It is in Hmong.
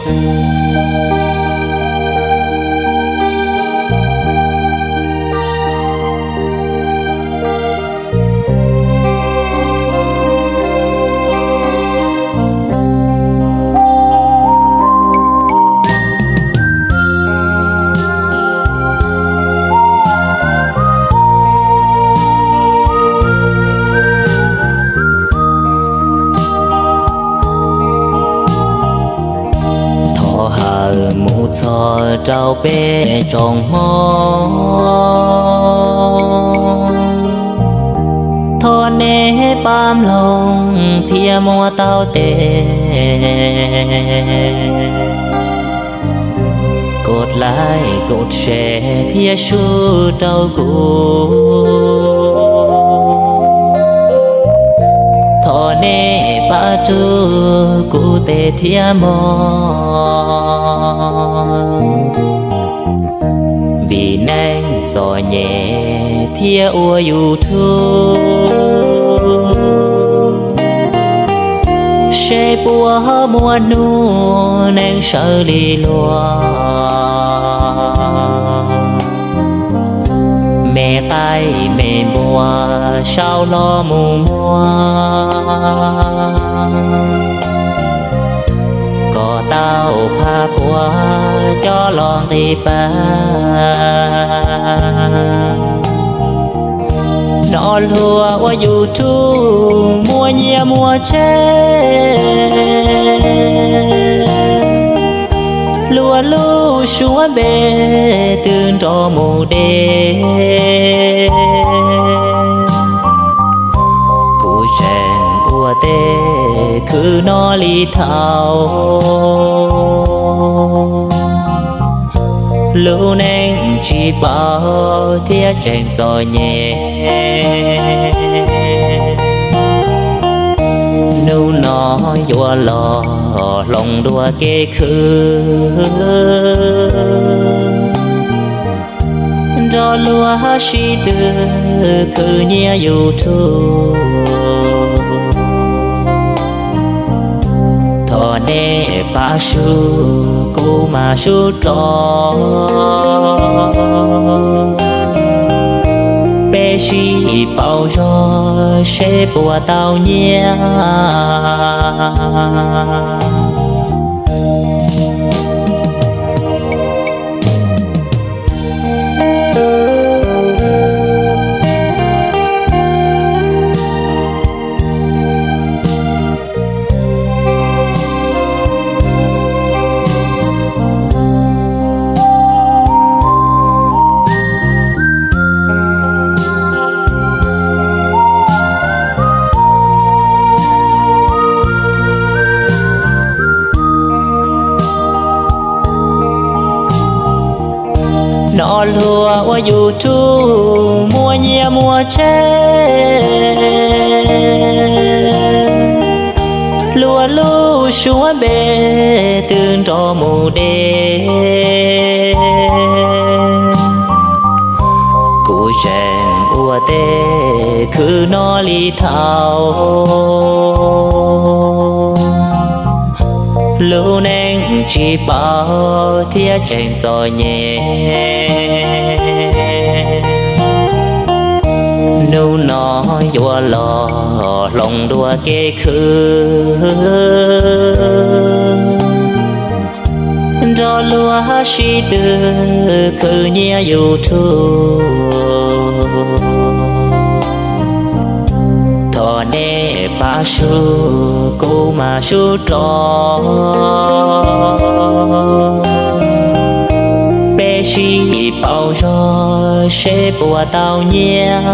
Thov hawm mus txog rau peb tsoom Hmoob, thov nej pab mloog thiab muab tau tes, kov like kov share thiab sub rau kuv. Thov nej pab rub kuv tes thiab mog, vim neeg txom nyem thiab ua YouTube, seb puas muaj hnub neeg sawv li luag. Me qaib me npua sau hlo mus muag, kom tau phaj puav coj los nqis pab. Hnov luag ua YouTube muaj nyiaj muaj tsev, luag lub suab npe twb nrov mus deb. Kuv tseem ua tej khwv no li thaum lub neej tsis paub thiab tseem txom nyem. Hnub no yuav los hloov dua kev khwv, nrog luag sib tw khwv nyiaj YouTube. Thov nej pab sub kuv mam sub rov, peb sib pauv zog seb puas tau nyiaj. Hnov luag ua YouTube muaj nyiaj muaj tsev, luag lub suab npe twb nrov mus deb. Kuv tseem ua tej khwv no li thaum lub neej tsis paub thiab tseem txom nyem. Hnub no yuav los hloov dua kev khwv, nrog luag sib tw khwv nyiaj YouTube. Thov nej pab sub kuv mam sub rov, peb sib pauv zog seb puas tau nyiaj.